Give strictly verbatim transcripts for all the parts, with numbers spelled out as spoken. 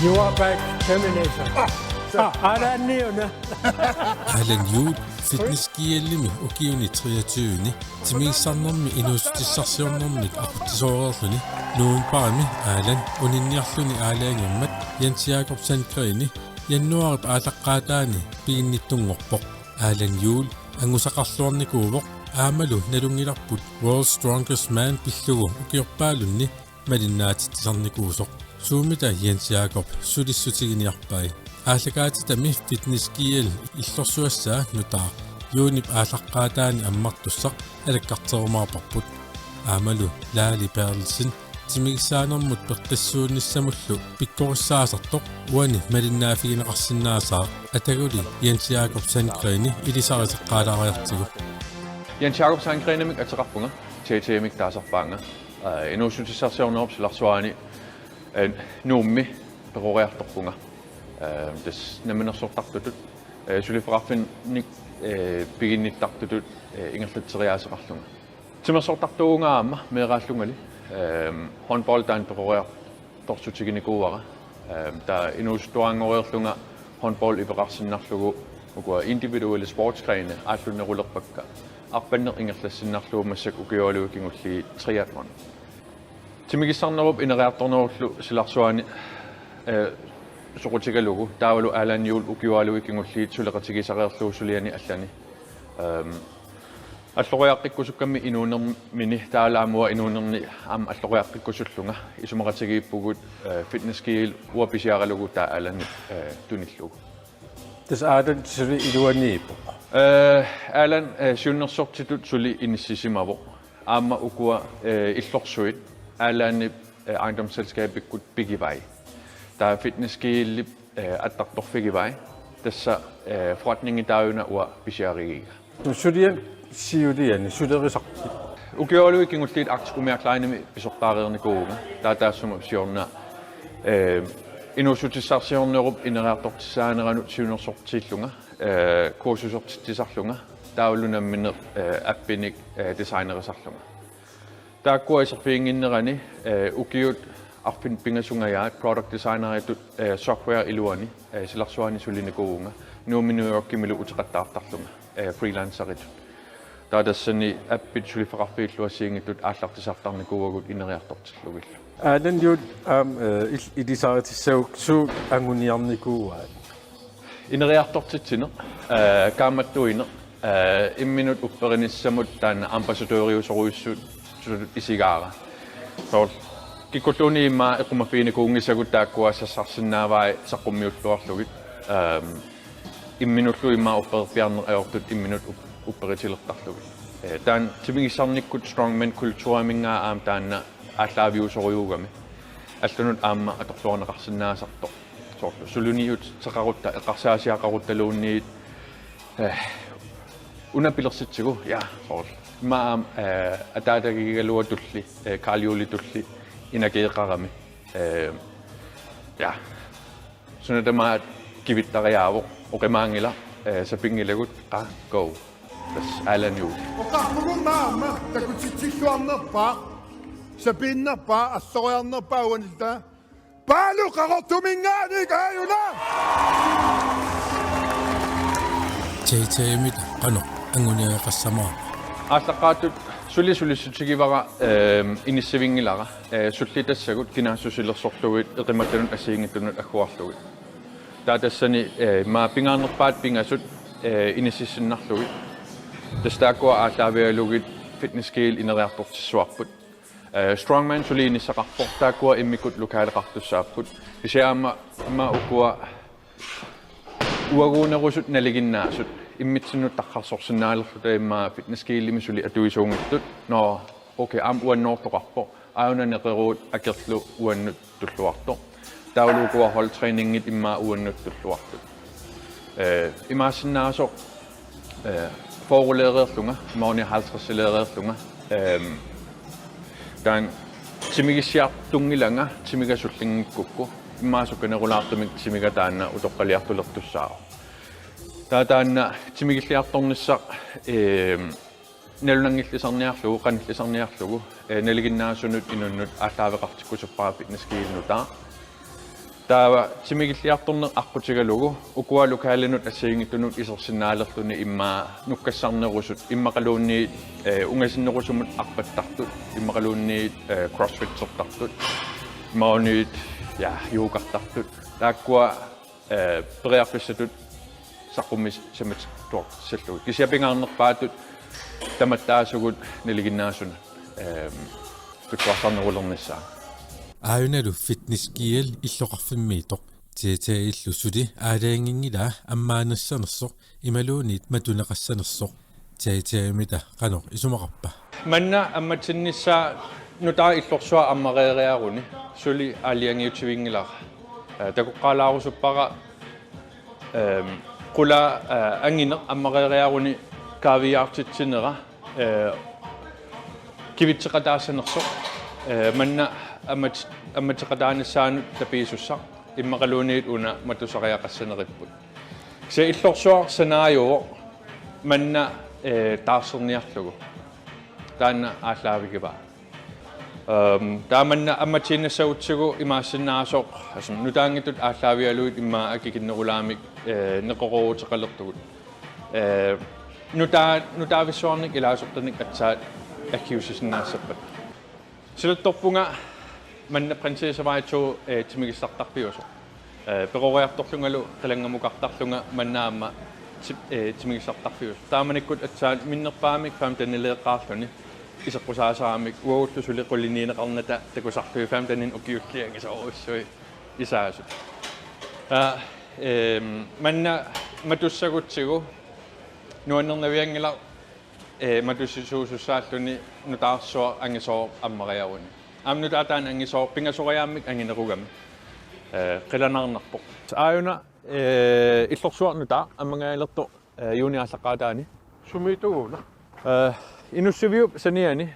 You are back, Terminator. Ah, Alan Niuna. Alan Juul, Fitness G L-imi ukiuni treogtyveni, timigissarnermi inuussutissarsiornermit aqutsisooreerluni, novembarimi Alan uninniarluni aalajangermat Jens Jakob Sandgreni januaarip aallaqqaataani piginnittunngorpoq. Alan Juul angusaqarluarnikuuvoq aammalu nalunngilarput World's Strongest Man pillugu ukiorpaalunni malinnaatitsisarnikuusoq. Suumita Jens Jakob sulissutiginiarpai? Aallakaatitami Fitness G L illorsuassaa nutaaq juunip aallaqqaataani ammartussaq alakkarterumaarparput. Aammalu Laali Berthelsen timigissaanermut peqqissuunnissamullu pikkorissaasartoq uani malinnaaffigineqarsinnaasaaq. Ataguli Jens Jakob Sandgreni ilisariseqqaalaariartigu. Jens Jakob Sandgrenimik ateqarpunga, T T-mik taasarpaanga. Ee, inuussutissarsiornerup silarsuaani, ee, Nuummi peroriartorpunga. Ee, tassa namminersortartutut, ee, suliffeqarfinnik, ee, piginnittartutut, ee, ingerlatseriaaseqarlunga. Timersortartuuvunga aamma meeraallungali, ee, håndbold taanna peroriartorsutiginikuuara. Ee, taava inuusuttuaanngoreerlunga håndbold ipeqarsinnarlugu ukua individuelle sportsgrene aallunnerulerpakka. Arpanneq ingerlassinnarlugu massakkut ukiualuit kingulliit triathlon. Timigissarnerup ineriartornerullu silarsuaani, ee, soqutigalugu taavalu Alan Juul ukiualuit kingulliit suleqatigisareerlugu suliani allani. Ehm, alloriaqqikkusukkammi inuunermini taalaamua inuunerni aamma alloriaqqikkusullunga isumaqatigiippugut, ee, Fitness G L uanga pisiaralugu taava Alanip, ee, tunillugu. Tassa Alan suli iluaniippoq? Ee, Alan, ee, siunnersortitut suli inissisimavoq. Aamma ukua, ee, illorsuit Alanip, ee, ejendomsselskabikkut pigivai. Taava Fitness G L-ip, ee, attartorfigivai. Tassa, ee, forretningi taajuna uanga pisiarigiga. Suliani siuliani sulerisarpit? Ukiualuit kingulliit Arctic umiarklaanimi pisortaareernikuuvunga. Taava taassuma siorna, ee, inuussutissarsiornerup ineriartortissaaneranut siunnersortillunga, ee, kursusertitsisarlunga, taavalu nammineq, ee, appinik, ee, designerisarlunga. Taakkua iserfiginnginnerani, ee, ukiut arfineq-pingasungajaat product designeritut, ee, software iluani, ee, silarsuaani sulinikuuvunga, Nuummi New Yorkimilu uteqattaartarlunga, ee, freelanceritut. Taava tassani appit suliffeqarfiillu assigiinngitsut aallartisartarnikuuagut ineriartortillugillu. Alan Juul aamma, ee, il-, ilisaritissagukkit suut anguniarnikuuaat? Ineriartortitsineq, ee, kaammattuineq, ee, imminut upperinissamut taanna ambassadøriusorujussuusutut isigaara. Soorlu kikkulluunniit immaqa eqqumaffiginikuunngisagut taakkua sassarsinnaavai saqqummiulluarlugit. Ehm, imminullu immaqa upperpiarneq ajortut imminut up-, upperitilertarlugit. Ee, taanna timigissarnikkut strongman kulturiminngaanniit aamma taanna aallaaviusorujuugami. Allanut aamma atorluarneqarsinnaasartoq. Soorlu suliniuteqarutta, eqqarsaasiaqaruttaluunniit, ee, una pilersitsigu, ja, soorlu. Immaqa aamma, ee, ataatagigaluatulli, ee, Carl Juulitulli inageeqarami. Ee, ja. Suna tamaat kivittariaavoq, oqimaanngilaq, ee, sapinngilagut, qaa, go. Tassa Alan Juul. Oqarpugut aamma takutitsilluarnerpaaq, sapiinnerpaaq, alloriarnerpaaq uanilta. Paalu Qaqortuminngaanniit aajuna! T T-mit qanoq anguniagaqassamaarpa? Aallaqqaattut suli sulissutigivara, ehm, inissivinngilara, ee, sullitassagut kinaassusilersorlugit eqimattanut assigiinngitsunut agguarlugit. Taava tassani, ee, immaqa pingaarnerpaat pingasut, ee, inississinnarlugit. Tassa taakkua aallaavigalugit Fitness G L ineriartortissavarput. Ee, strongman suli inissaqarpoq, taakkua immikkut lokaleqartussaapput. Kisianni aamma, aamma ukua uaguunerusut nalinginnaasut immitsinnut tarrarsorsinnaalerluta immaqa Fitness G L-imi suli atuisuunngitsut. Nå, okay, aamma uannoortoqarpoq. Aajuna neqeroorut akerlu uannut tulluartoq. Taavalu ukua holdtræningit immaqa uannut tulluartut. Ee, imaassinnaasoq, ee, fyrreleereerlunga, imaluunniit halvtredsileereerlunga. Ehm, taanna timigissiartunngilanga, timiga sullingikkukkit. Immaqa sukkanerulaartumik timiga taanna utoqqaliartulertussaavoq. Taava taanna timigilliartornissaq, ehm, nalunanngillisarniarlugu, qanillisarniarlugu, ee, nalinginnaasunut inunnut aallaaveqartikkusuppara Fitness G L nutaaq. Taava timigilliartorneq aqqutigalugu ukua lokalinut assigiinngitsunut isersinnaalerluni immaqa nukkassarnerusut immaqaluunniit, eh, ungasinnerusumut arpattartut, immaqaluunniit, eh, crossfittertartut, imaluunniit, ja, yogartartut. Taakkua, eh, periarfissatut saqqummiussammitsituartitsillugit. Kisianni pingaarnerpaatut tamattaasugut nalinginnaasunut, ehm, tusarnaarnerulernissaa. Aajunalu Fitness G L illoqarfimmiittoq T T A-illu suli aalajanginngilaa ammaanissanersoq imaluunniit matuneqassanersoq. T T A-mita qanoq isumaqarpa? Manna ammatinnissaa nutaaq illorsuaq ammareeriaruni suli aalajangiutivinngilara. Eh, takoqqaalaarusuppara, ehm, qulaa, eh, angineq ammareeriaruni kaaviiaartitsinera, eh, kivitseqataassanersoq, eh, manna ammat-, ammateqataanissaanut tapiisussaq immaqaluunniit una matusariaqassaneripput. Kisianni illorsuaq sanaajuvoq manna, eh, taarserniarlugu. Taanna aallaavigivaa. Ehm, taamanna ammatiinnassagutsigu imaassinnaasoq, altså, nutaanngitsut aallaavigalugit immaqa akikinnerulaamik, eh, neqerooruteqalertugut. Eh, nutaa-, nutaavissuarnik ilaasortanik aatsaat akiuussisinnaassappata. Silattorpunga manna Prinsessevej to, eh, timigissartarfiusoq. Eh, peroriartorlungalu qilanngamukartarlunga manna aamma ti-, eh, timigissartarfiusoq. Taamanikkut aatsaat minnerpaamik femteniliiqqaarluni iseqqusaasaramik uagullu suli quliniineqarnata takusarlugit femteninik ukiullit angisoorujussuit isaasut. Aa, ehm, manna matussagutsigu nuannernavianngilaq, eh, matussisuusussaalluni nutaarsuaq angisooq ammariaruni. Aamma nutaaq taanna angisooq pingasoriaammik anginerugami, eh, qilanaarnarpoq. Aajuna, eh, illorsuaq nutaaq ammangaalertoq, eh, juunip aallaqqaataani. Sumiittuuna? Eh, Inussiviup saniani.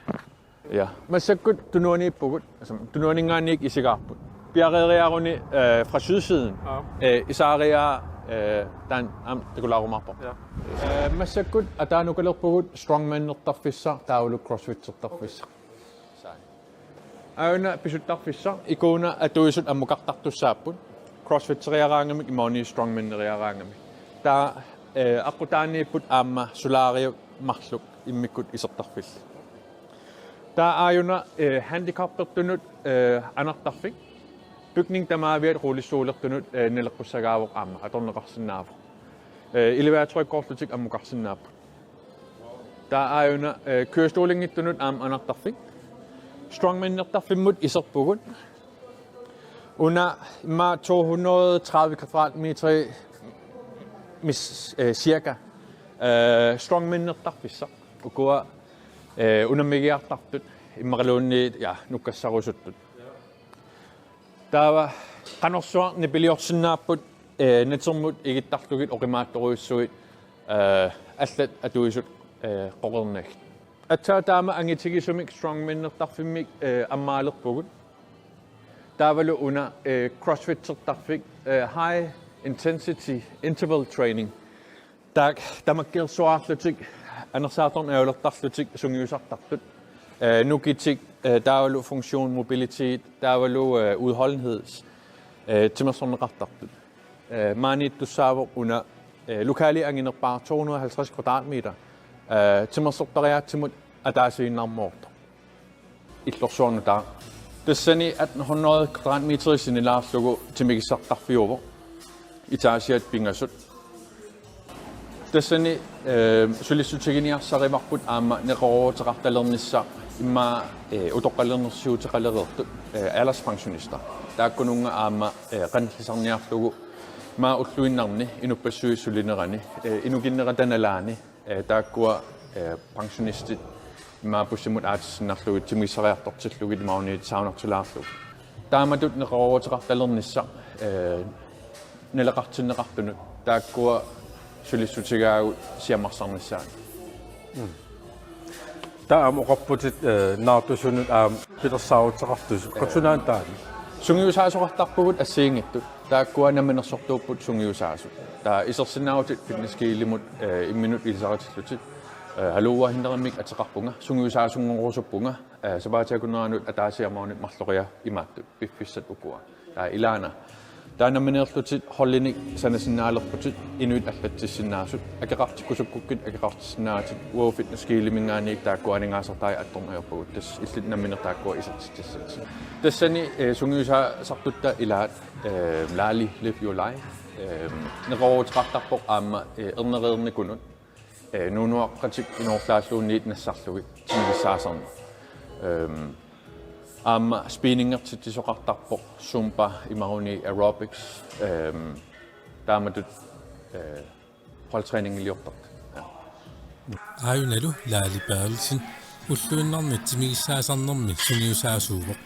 Ja. Massakkut tunuaniippugut, altså, tunuaninngaanniit isigaarput. Piareeriaruni, eh, fra sydsiden. Ja. Eh, isaariaa, eh, taanna aamma takulaarumaarpoq. Ja. Eh, massakkut ataanukalerpugut strongmanertarfissaq taavalu crossfittertarfissaq. Aajuna pisuttarfissaq, ikuuna atuisut ammukartartussaapput. Crossfitteriaraangamik imaluunniit strongmaneriaraangamik. Taava, eh, aqqutaaniipput aamma solarium marluk immikkut isertarfillit. Taava aajuna, eh, handicappertunut, eh, anartarfik. Bygning tamaaviat rullestollertunut, eh, naleqqussagaavoq aamma atorneqarsinnaavoq. Eh, elevatorikkoorlutik ammukarsinnaapput. Taava aajuna, eh, kørestolinngitsunut aamma anartarfik. Strongmanertarfimmut iserpugut. Una immaqa to hundrede tredive kvadratmeter mis-, eh, cirka. Eh, strongmanertarfissaq. Ukua, eh, unammigiartartut. Immaqaluunniit, ja, nukkassarusuttut. Taava qanorsuaq nipiliorsinnaapput, eh, natermut igittarlugit oqimaatsorujussuit, eh, allat atuisut, eh, qoqernagit. Aatsaat taama angitigisumik strongmanertarfimmik, eh, ammaalerpugut. Taavalu una, eh, crossfittertarfik, eh, high intensity interval training. Taakku tamakkersuarlutik, anersaartorneq ajulertarlutik sungiusartartut. Eh, nukitik, eh, taavalu funktion, mobilitet, taavalu, eh, udholdenhed, eh, timersorneqartartut. Eh, maaniittussaavoq una, eh, lokali anginerpaaq to hundrede og halvtreds kvadratmeter, eh, timersortariaatsimut ataasiinnarmoortoq. Illorsuaq nutaaq. Tassani atten hundrede kvadratmeter sinnilaarlugu timigissartarfiuvoq. Etagiat pingasut. Tassani, eh, sulissutiginiarsarivarput aamma neqerooruteqartalernissaq immaqa, eh, utoqqalinersiuteqalereertut, eh, alderspensionister. Taakkununnga aamma, eh, qanillisarniarlugu immaqa ulluinnarni inuppassuit sulinerani, eh, inukinnerata nalaani, eh, taakkua, eh, pensionistit immaqa bussimut aatsiinnarlugit timigissariartortillugit imaluunniit saunartilaarlugit. Taamatut neqerooruteqartalernissaq, eh, naleqartinneqartunut taakkua sulissutigaagut siammarsarnissaanut. Mm. Taava aamma oqarputit, eh, naartusunut aamma pilersaaruteqartussaq. Qutsunaantaani. Sungiusaasoqartarpugut assigiinngitsut. Taakkua namminersortuupput sungiusaasut. Taava isersinnaavutit Fitness G L-imut, eh, imminut ilisaritillutit. Eh, haluu, Henrimmik ateqarpunga, sungiusaasunngorusuppunga, eh, sapaatip akunneraanut ataasiarmaunit marloriarlugit imaattut, piffissat ukua. Taava ilaana Taava nammineerlutit holdinik sanasinnaalerputit inuit allatsissinnaasut. Akeqartikkusukkukkit akeqartissinnaavatit. Wow Fitness Kieliminngaanniit taakku aningaasartai attorneq ajorpagut. Tassa illit nammineq taakkua isertitsissatit. Tassani, eh, sungiusaasartutta ilaat, eh, Laali Live Your Life. Eh, neqerooruteqartarpoq aamma, eh, ernereernikunut, eh, nuunuaqqatik inoorlaalluunniit nassarlugit timigissaasarneq. Eh, aamma spinningertitsisoqartarpoq zumba imaluunniit aerobics, eh, taamatut, eh, holdtræningiliortartut. Ja. Aajunalu Laali Berthelsen ulluinnarni timigissaasarnermi sungiusaasuuvoq.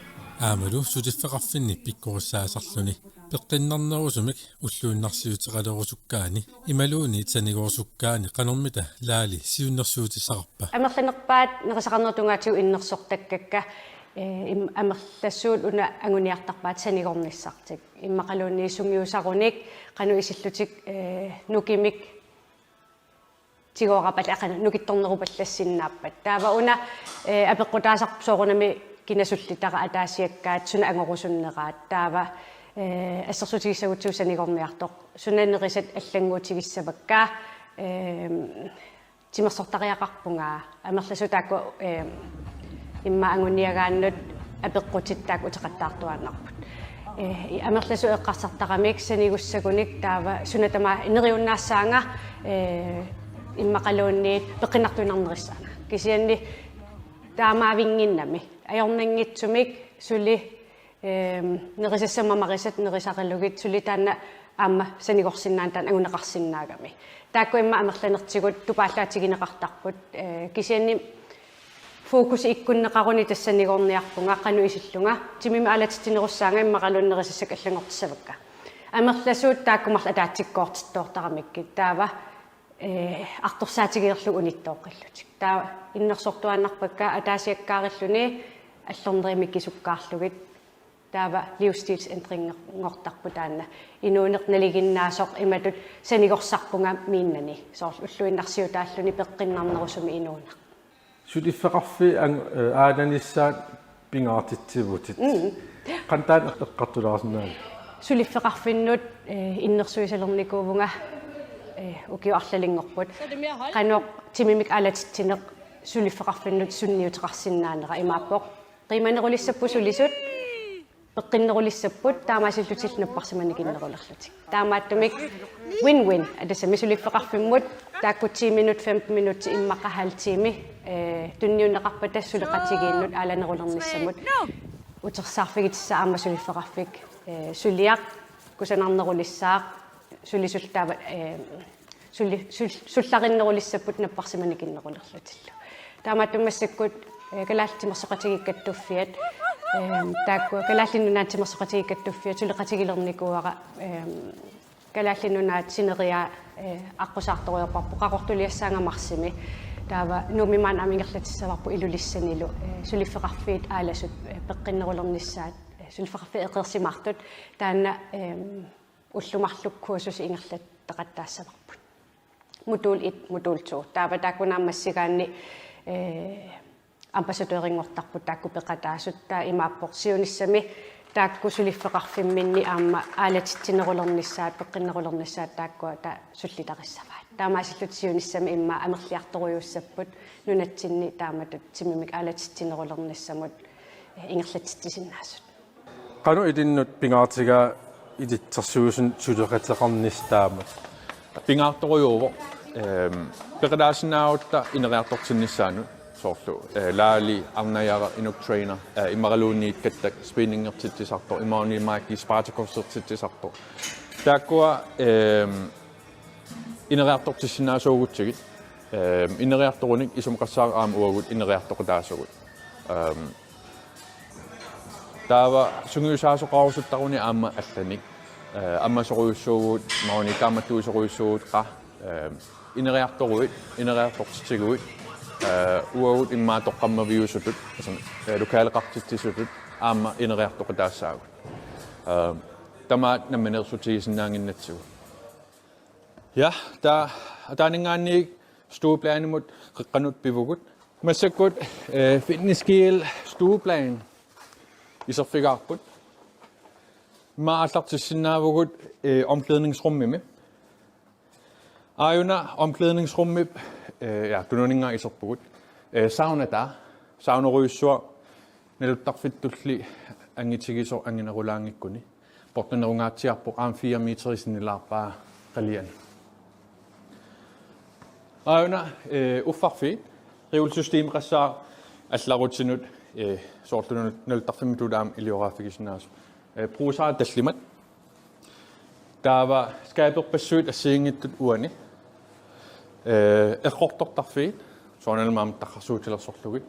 Aammalu suliffeqarfinni pikkorissaasarluni. Peqqinnarnerusumik ulluinnarsiuteqalerusukkaani imaluunniit sanigoorusukkaani qanormita Laali siunnersuutissaqarpa? Amerlanerpaat nerisaqarnerup tungaatigut innersortakkakka, eh, im-, amerlasuut una anguniartarpaat sanigornissartik. Immaqaluunniit sungiusarunik qanoq isillutik, eh, nukimik tigoorapal-, aa, qanoq nukittornerupallassinnaappata. Taava una, eh, apeqqutaasarpoq soorunami kina sullitara ataasiakkaat suna angorusunneraat. Taava, eh, assersuutigissagutsigu sanigorniartoq. Suna nerisat allannguutigissavakka, eh, timersortariaqarpunga, amerlasuut taakku, eh, immaqa anguniagaannut apeqqutit taakku uteqattaartuaannarput. Eh, i-, amerlasuut eqqarsartaramik sanigussagunik taava suna tamaat neriunnaassaanga, eh, immaqaluunniit peqqinnartuinnarnerissaanga. Kisianni taamaavinnginnami. Ajornanngitsumik suli, eh, nerisassammat marisat nerisaralugit suli taanna aamma sanigorsinnaaneq taanna anguneqarsinnaagami. Taakku immaqa amerlanertigut tupaallaatigineqartarput, eh, kisianni fokus ikkunneqaruni tassa sanigorniarpunga qanoq isillunga, timimik aalatitsinerussaanga immaqaluunniit nerisassakka allanngortissavakka. Amerlasuut taakku marluk ataatsikkoortittoortaramikkit taava, eh, artorsaatigilerlugu unittooqqillutik. Taava innersortuaannarpakka ataasiakkaarilluni allorneri mikisukkaarlugit. Taava livsstilsændringertarpoq taanna. Inuuneq nalinginnaasoq imatut sanigorsarpunga miinnani. Soorlu ulluinnarsiutaalluni peqqinnarnerusumik inuuneq. Suliffeqarfiit ang-, eh, aalanissaat pingaartitsivutit. Mm. Qanoq taanna eqqartulaarsinnaaviuk? Suliffeqarfinnut, eh, innersuisalernikuuvunga, eh, ukiut arlalinngorput. Qanoq timimik aalatitsineq suliffeqarfinnut sunniuteqarsinnaanera imaappoq. Qiimanerulissapput sulisut, peqqinnerulissapput, taamaasillutillu napparsimanikinnerulerlutik. Taamaattumik win-win, atassami suliffeqarfimmut taakku ti minut, femten minut, immaqa halv time, eh, tunniunneqarpata suleqatigiinnut aalanerulernissamut. Utersaarfigitissaq aamma suliffeqarfik, eh, suliaq, kusanarnerulissaaq, sulisullu taava, eh, suli-, sul-, sullarinnerulissapput napparsimanikinnerulerlutillu. Taamaattumik massakkut, eh, Kalaallit Timersoqatigiit Kattuffiat, eh, taakku Kalaallit Nunaanni Timersoqatigiit Kattuffiat suleqatigilernikuuara, eh, Kalaallit Nunaat sineriak, eh, aqqusaartorujoorparput Qaqortuliassaanga marsimi. Taava Nuummi maani aamma ingerlatissavarput Ilulissanilu, eh, suliffeqarfiit aalasut, eh, peqqinnerulernissaat, eh, suliffeqarfiit eqeersimaartut. Taanna, eh, ullut marluk kursusi ingerlataqattaassavarput. Modul et, modul to. Taava taakku naammassigaanni, eh, ambassadørinngortarput taakku peqataasut, taava imaappoq siunissami taakku suliffeqarfimminni aamma aalatitsinerulernissaat, peqqinnerulernissaat taakkua taava sullitarissavaat. Taamaasillutik siunissami immaqa amerliartorujussuupput nunatsinni taamatut timimik aalatitsinerulernissamut, eh, ingerlatitsisinnaasut. Qanoq ilinnut pingaartigaa ilitsersuisuni suleqateqarnissaq taamak? Pingaartorujuuvoq, ehm, peqataasinnaagutta ineriartortinnissaanut soorlu, eh, Laali, Arnajara, Inuk Trainer, eh, immaqaluunniit Kattak spinningertitsisartoq, imaluunniit Mike Spartacussertitsisartoq. Taakkua, ehm, ineriartortissinnaasuugutsigit, ehm, ineriartorunik isumaqassaaq aamma uagut ineriartoqataassaagut. Ehm, taava sungiusaasoqarusuttaruni aamma allanik, eh, ammasorujussuuvugut, imaluunniit kaammattuisorujussuuvugut qaa, eh, ineriartoruit, ineriartortitsiguit, eh, uagut immaqa toqqammaviusutut, altså, eh, lokaleqartitsisutut aamma ineriartoqataassaagut. Eh, tamaat nammineersutigisinnaannginnatsigu. Ja, taava ataaninngaanniit stueplanimut qeqqanut pivugut. Massakkut, eh, Fitness Kiel stueplan iserfigaarput. Immaqa aallartissinnaavugut, eh, omklædningsrummimi. Aajuna omklædningsrummip, eh, ja, tununinnga iserpugut. Eh, saunataa, saunorujussuaq naluttarfittulli angitigisoq anginerulaanngikkuni. Portunerungaatsiarpoq aamma fire meter sinnilaarpaa qaliani. Aajuna, eh, uffarfiit, reolsystemeqassaaq allarutinut, eh, soorlu naluttarfimmi tuulaam ilioraaffigisinnaasoq. Eh, bruusara tallimat. Taava skabit passuit assigiinngitsut uani. Eh, errortortarfiit, soorunami aamma tarrarsuutilersorlugit.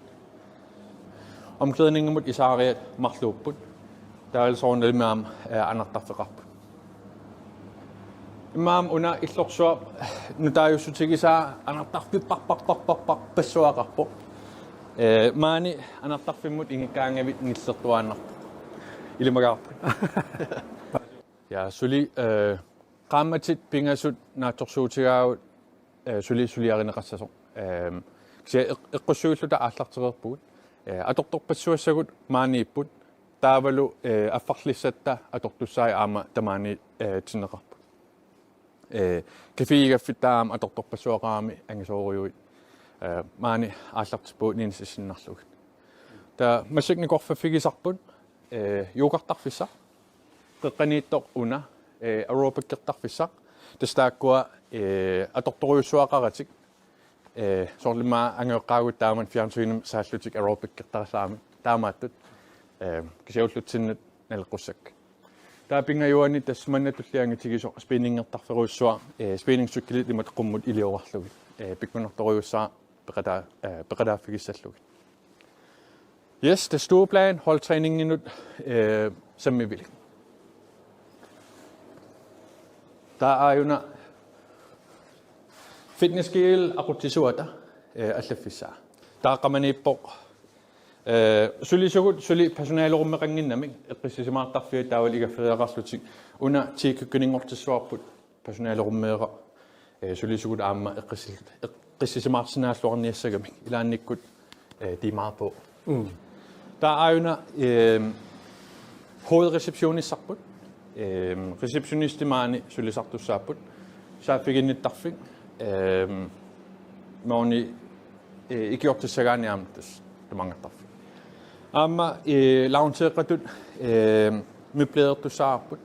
Omklædningimut isaariat marluupput. Taavalu soorunami aamma, eh, anartarfeqarput. Immaqa una illorsuaq nutaajussutigisaa anartarfipparparparparpassuaqarpoq. Eh, maani anartarfimmut ingikkaangavit nillertuaannarpoq. Ilimagaarput. Ja, suli, eh, qaammatit pingasut naatsorsuutigaagut, eh, suli suliarineqassasoq. Ehm, kisianni eq-, eqqussuilluta aallartereerpugut. Eh, atortorpassuassagut maaniipput. Taavalu, eh, affarlissatta atortussai aamma tamaani, eh, tinneqarput. Eh, caféigaffitta aamma atortorpassuaqarami angisoorujuit. Eh, maani aallartippugut inissisinnarlugit. Taava massakkut nikorfaffigisarput, eh, yogartarfissaq. Qeqqaniittoq una, eh, aerobicertarfissaq. Tassa taakkua, eh, atortorujussuaqaratik. Eh, soorlu immaqa angajoqqaagut taamani fjernsynimi saallutik aerobicertarallaramik. Taamaattut, eh, kisianni ullutsinnut naleqqussakkit. Taava pingajuani tassa manna tulliani angitigisoq spinningertarferujussuaq, eh, spinningsykelit imatut qummut iliorarlugit. Eh, pikkunartorujussuaq peqataa-, eh, peqataaffigissallugit. Yes, tassa stueplan holdtræninginut, eh, sammivilik. Taava aajuna Fitness G L aqutsisuata, eh, allaffissaa. Taava qamaniippoq, eh, sulisugut suli personalerummeqannginnamik eqqissisimaartarfiat taavalu igafferiaqarlutik una ti køkkeninngortissuarput personalerummeeqqa, eh, sulisugut aamma eqqissil-, eqqissisimaarsinnaalluarniassagamik ilaannikkut, eh, tiimaarpuu. Mm. Taava aajuna, ehm, hovedreceptionissarput. Ehm, receptionisti maani sulisartussaapput. Saaffiginnittarfik. Ehm, maani, eh, ikiortissagaanni aamma tassa tamangartarfik. Aamma, eh, loungeeqqatut, ehm, møblerertussaavarput.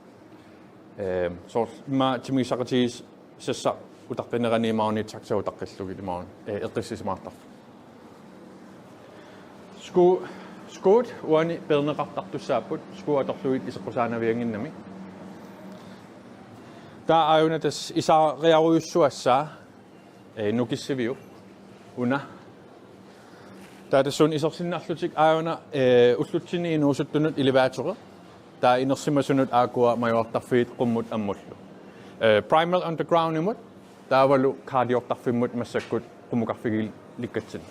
Ehm, soorlu immaqa timigissaqatigiissassaq utaqqinerani imaluunniit taxa utaqqillugit imaluunniit, eh, eqqissisimaartarfik. Sku-, skuut uani peerneqartartussaapput, skuut atorlugit iseqqusaanaviannginnami. Taava aajuna tassa isaariarujussuassaa, eh, nukissiviup una. Taava tassuuna isersinnarlutik aajuna, eh, ullutsinni inuusuttunut elevatori. Taava inersimasunut aakkua majuartarfiit qummut ammullu. Eh, Primal Undergroundimut, taavalu cardiortarfimmut massakkut qummukarfigilikkatsinni.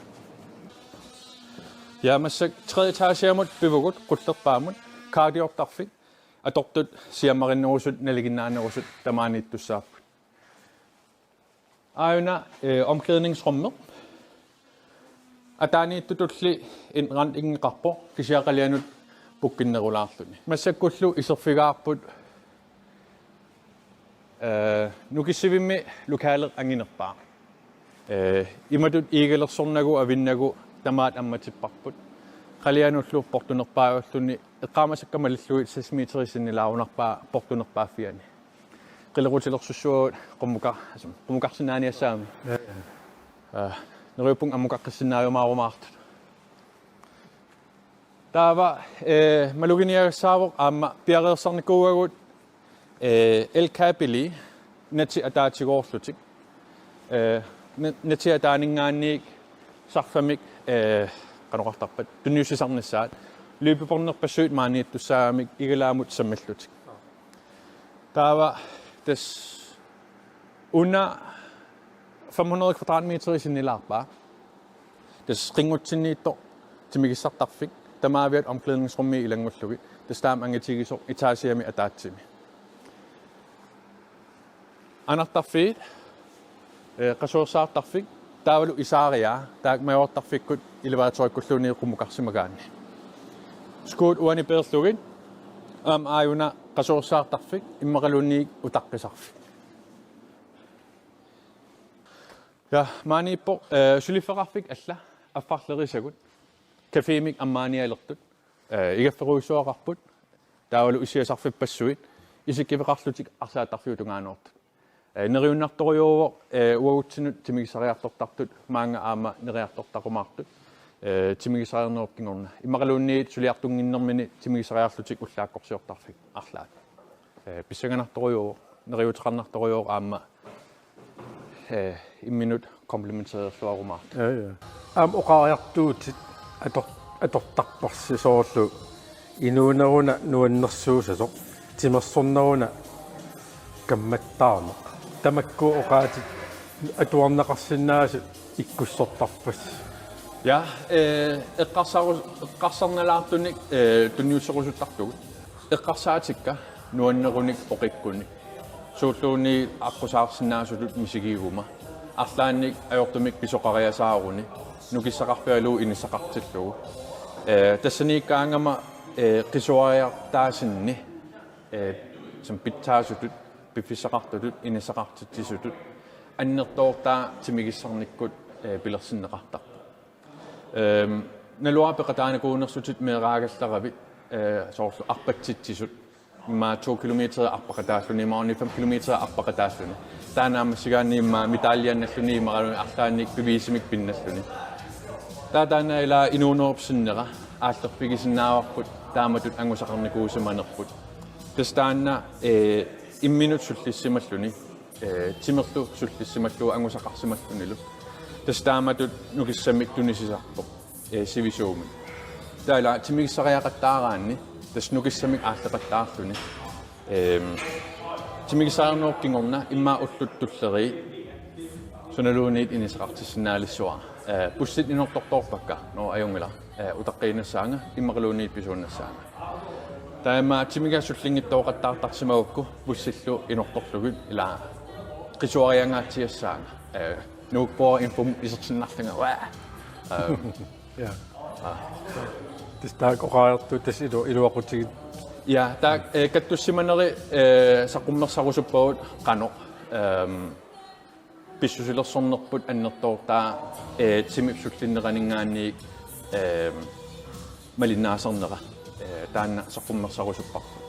Ja massakkut tredje etageamut pivugut qullerpaamut, cardiortarfik, atortut siammarinnerusut, nalinginnaanerusut tamaaniittussaapput. Aajuna, eh, omklædningsrummi. Ataaniittutulli indrentinngeqarpoq kisianni qalianut bookinnerulaarluni. Massakkullu iserfigaarput, eh, nukissivimmi lokalet anginerpaaq. Eh, imatut iigalersornagu avinnagu tamaat ammatipparput. Qalianullu portunerpaajulluni eqqaamasakka malillugit seks meterit sinnilaarunarpaa portunerpaaffiani. Qilerutilersussuugut qummuka-, altså, qummukarsinnaaniassagamik. Ja, ja. Eh, neriuppunga ammukaqqissinnaajumaarumaartut. Taava, eh, maluginiagassaavoq aamma piareersarnikuugatsigut, eh, elkabeli natit ataatigoorlutik. Eh, na-, natit ataaninngaanniit sarfamik, eh, qanoq oqartarpat, tunniussisarnissaat. Løbebånderpassuit maaniittussaagamik igalaamut sammillutik. Taava tassa una fem hundrede kvadratmeter sinnilaarpaa. Tassa qinngutsinniittoq timigissartarfik. Tamaaviat omklædningsrummi ilanngullugit. Tassa taama angitigisoq etageami ataatsimi. Anartarfiit, eh, qasuersaartarfik, taavalu isaariaa, taakku majuartarfikkut elevatorikkulluunniit qummukarsimagaanni. Skuut uani peerlugit, Aamma aajuna qasuersaartarfik immaqaluunniit utaqqisarfik. Ja, maaniippoq, eh, suliffeqarfik alla affarlerisagut. Cafémik ammaanialertut. Eh, igafferujussuaqarput. Taavalu issiasarfippassuit. Isikkiveqarlutik arsaattarfiup tungaanoortut. Eh, neriunnartorujuuvoq, eh, uagutsinnut timigissariartortartut, maanga aamma neriartortarumaartut, eh, timigissariarnerup kingorna. Immaqaluunniit suliartunnginnermini timigissariarlutik ullaakkorsiortarfik arlaat. Eh, pissanganartorujuuvoq, neriuuteqarnartorujuuvoq aamma, eh, imminut komplementeerluarumaartut. Ja, ja. Aamma oqariartuutit ator-, atortarparsi soorlu inuuneruna nuannersuusasoq, timersorneruna kammattaarneq. Tamakku oqaatit atuarneqarsinnaasut ikkussortarpassi. Ja, eh, eqqarsarus-, eqqarsarnalaartunik, eh, tunniusserusuttartugut. Eqqarsaatikka nuannerunik oqikkunik. Suulluunniit aqqusaarsinnaasutut misigiguma. Arlaannik ajortumik pisoqariasaaruni. Nukissaqarfigalugu inissaqartillugu. Eh, tassaniikkaangama, eh, qisuariartaasinni, eh, som pitsaasutut, piffissaqartutut, inissaqartitsisutut. Annertoortaa timigissarnikkut, eh, pilersinneqartarpoq. Ehm, naluara peqataanikuunersutit meeraagallaravit, eh, soorlu arpatsitsisut. Immaqa to kilometer arpaqataalluni, imaluunniit fem kilometer arpaqataalluni. Taanna naammassigaanni immaqa medalje annalluni, imaluunniit arlaannik bevisimik pinnalluni. Taava taanna ila inuunerup sinnera aallerfigisinnaavarput taamatut angusaqarnikuusimanerput. Tassa taanna, eh, imminut sullissimalluni, eh, timerlu sullissimallugu angusaqarsimallunilu. Tassa taamatut nukissamik tunisisarpoq, eh, sivisuumik. Taava ila timigissariaqattaaraanni tassa nukissamik aalleqattaarluni. Ehm, timigissariarnerup kingorna immaqa ullut tulleriit sunaluunniit inissaqartissinnaalissuara. Eh, bussit inortortoorpakka, nå ajunngilaq, eh, utaqqiinnassaanga, immaqaluunniit pisuunnassaanga. Taava immaqa timiga sullinngitsooqattaartarsimagukku bussillu inortorlugit ila qisuariangaatsiassaanga. Eh, Nuukpoq info isersinnarlunga. Waa. Eh, Ja. Tassa taakku oqariartuut tassa ilu-, iluaqutigit. Ja, taakku, eh, kattussimaneri, eh, saqqummersarusuppagut qanoq, ehm, pissusilersornerput annertoortaa, eh, timip sullinneraninngaanniit, ehm, malinnaasarnera, eh, taanna saqqummersarusupparput.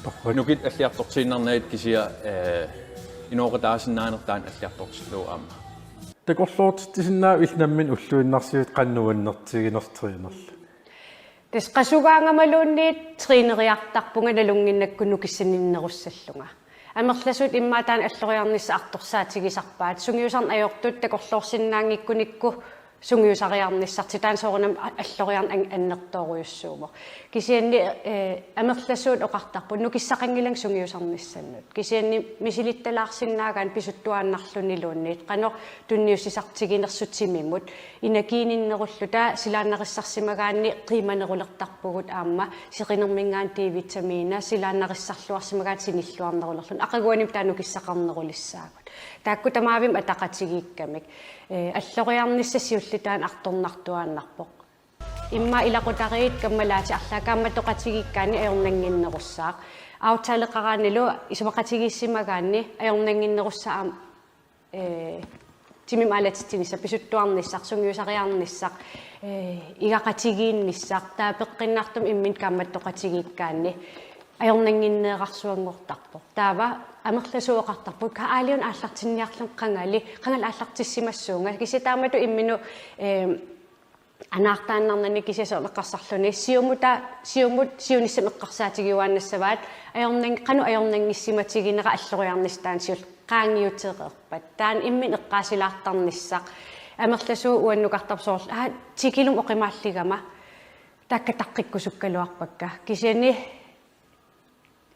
Torrak. Nukit alliartortiinnarnagit kisianni, eh, inooqataasinnaanertaa alliartortillugu aamma. Takorloortitsisinnaavit illit nammineq ulluinnarsiutit qanoq nuannertiginersutit trænerluni? Tassa qasugaangamaluunniit træneriartarpunga nalunnginnakku nukissaninnerussallunga. Amerlasuut immaqa taanna alloriarnissaq artorsaatigisarpaat. Sungiusarneq ajortut takorloorsinnaanngikkunikku sungiusariarnissartik taanna soorunami a-, alloriarneq an-, annertoorujussuuvoq. Kisianni, eh, amerlasuut oqartarput nukissaqanngilanga sungiusarnissannut. Kisianni misilittalaarsinnaagaanni pisuttuaannarluniluunniit qanoq tunniussisartiginersut timimut. Energiininnerulluta silaannarissarsimagaanni qiimanerulertarpugut aamma seqinerminngaanniit D-vitamiina silaannarissarluarsimagaanni sinilluarnerulerluni. Aqaguani taanna nukissaqarnerulissaagut. Taakku tamaavimmi ataqatigiikkamik. Eh, alloriarnissaq siulliit taanna artornartuaannarpoq. Immaqa ilaqutariit kammalaatit arlaat kaammattoqatigiikkaanni ajornannginnerussaaq. Aftaleqaraannilu isumaqatigiissimagaanni ajornannginnerussaaq aamma, eh, timimik aalatitsinissaq, pisuttuarnissaq, sungiusariarnissaq, eh, igaqatigiinnissaq, taava peqqinnartumik imminut kaammattoqatigiikkaanni ajornannginneerarsuanngortarpoq. Taava amerlasuut oqartarput, ka aaliuna aallartinniarlunga qangali, qangali aallartissimassuunga. Kisianni taamatut imminut, eh, anaartaannarnani kisianni soorlu eqqarsarluni siumuta, siumut siunissami eqqarsaatigiuaannassavaat ajornan-, qanoq ajornanngissimatiginera alloriarnissaq taanna siulleq qaangiutereerpat. Taanna imminut eqqaasilaartarnissaq. Amerlasuut uannukartarput soorlu, aa, ti kiilumik oqimaalligama taakku taqqikkusukkaluarpakka. Kisianni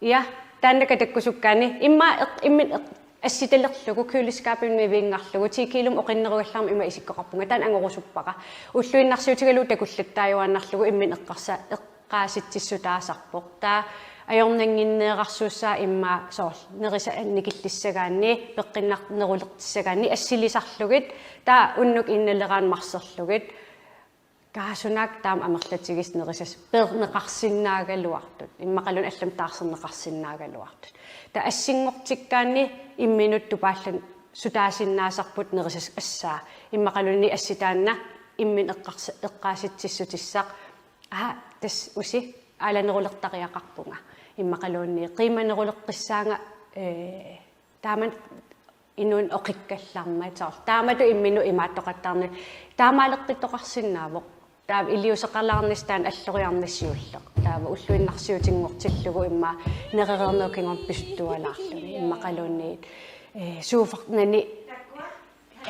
Ja, taanna katakkusukkaanni. Immaqa eq-, imminut eq-, assitalerlugu, køleskabimiivinngarlugu, ti kiilumik oqinnerugallarmat ima isikkoqarpunga, taanna angorusuppara. Ulluinnarsiutigalugu takullattaajuaannarlugu imminut eqqarsa-, eqqaasitsissutaasarpoq. Taava ajornannginneerarsuussaaq immaqa soorlu nerisat annikillissagaanni, peqqinnarnerulertissagaanni, assilisarlugit, taava unnuk innaleraanni marserlugit. Kaasunaak taama amerlatigisut nerisassat peerneqarsinnaagaluartut. Immaqaluunniit allamik taarserneqarsinnaagaluartut. Taava assinngortikkaanni imminut tupaalluni sutaasinnaasarput nerisassat assaa. Immaqaluunniit assi taanna imminut eqqars-, eqqaasitsissutissaq. Aa, tassa usi aalanerulertariaqarpunga. Immaqaluunniit qiimaneruleqqissaanga, ee, taama inuuneq oqikkallarmat soorlu. Taamatut imminut imaattoqattaarneq taamaaleqqittoqarsinnaavoq. Taava iliuuseqalaarnissaq taanna alloriarneq siulleq. Taava ulluinnarsiutinngortillugu immaqa nerereernerup kingorna pisuttualaarluni. Immaqaluunniit, ee, sofaarnani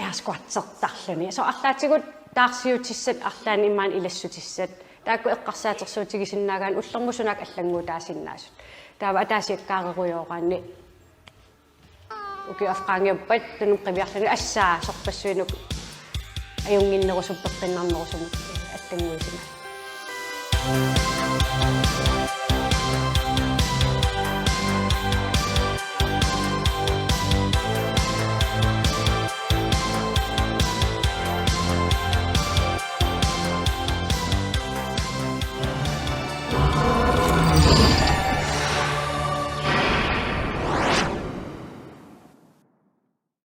air squatsertarluni. Soorlu arlaatigut taarsiutissat arlaanni imaluunniit ilassutissat. Taakku eqqarsaatersuutigisinnaagaanni ullormut sunaakka allannguutaasinnaasut. Taava ataasiakkaarerujooraanni ukiut affaa qaangiuppat tunumut qiviarluni assaa sorpassuinut ajunnginnerusumik peqqinnarnerusumik allannguisimasoq.